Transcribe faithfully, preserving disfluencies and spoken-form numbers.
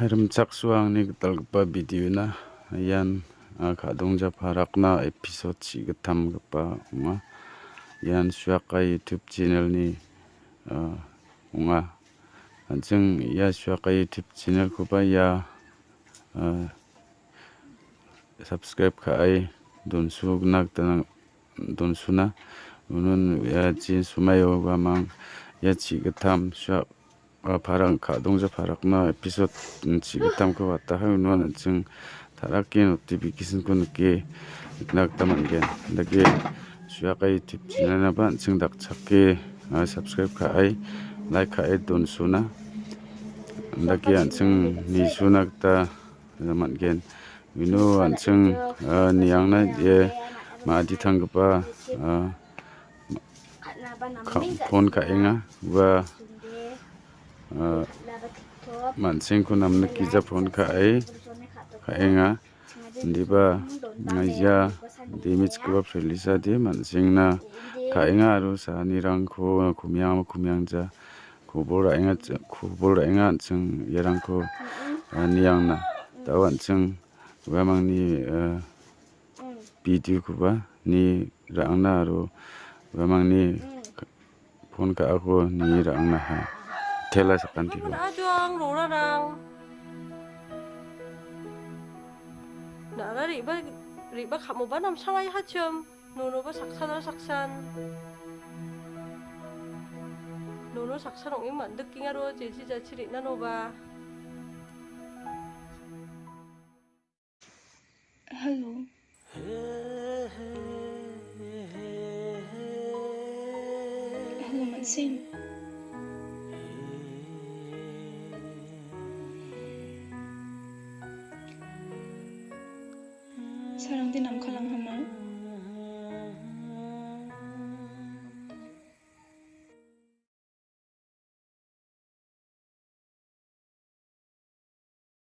Rimchaksoa angni gitalgipa video-na ian, a, Ka·dongja Parakna episode chi gittamgipa ong·a. Ian Suaka YouTube channel-ni, a, ong·a. An·ching ia Suaka YouTube channel-koba ia, a, subscribe ka·e donsogna gita nang-, donsona. Unon ia chi somaio uamang ia chi gittam Suak-, a, Parang Ka·dongja Parakna episode, mm, chi gittamko wataha unon an·ching ta·rake notification-ko nike nikna gita man·gen. Dake Suaka YouTube channel-naba an·ching dakchake, a, subscribe ka·e, like ka·e donsona. Dake an·ching nisona gita man·gen. Uno an·ching, a, niangna, e, madi tanggipa, a, ka-, phone ka·enga. Ua, a, man·singko namnikgija phone ka·e, ka·enga. Indiba, a, ia damage-gipa Felisa de man·singna ka·enga aro saanirangko kumiangamo kumiangja kobol ra·enga, kobol ra·enga an·ching iarangko, a, niangna. Da·o an·ching uamangni, a, video-koba ni ra·angna aro uamangni phone ka·ako ni ra·angnaha. Tela sakantiko. Aduang, rorarang. Na·ra re·ba, re·ba ka·moba namsangai hachim. Nonoba saksanara saksan. Nono saksan ong·e man·dikengaro jeji jachi re·nanoba. Hello. Hello, Mansing. Sarangde namkalang hama.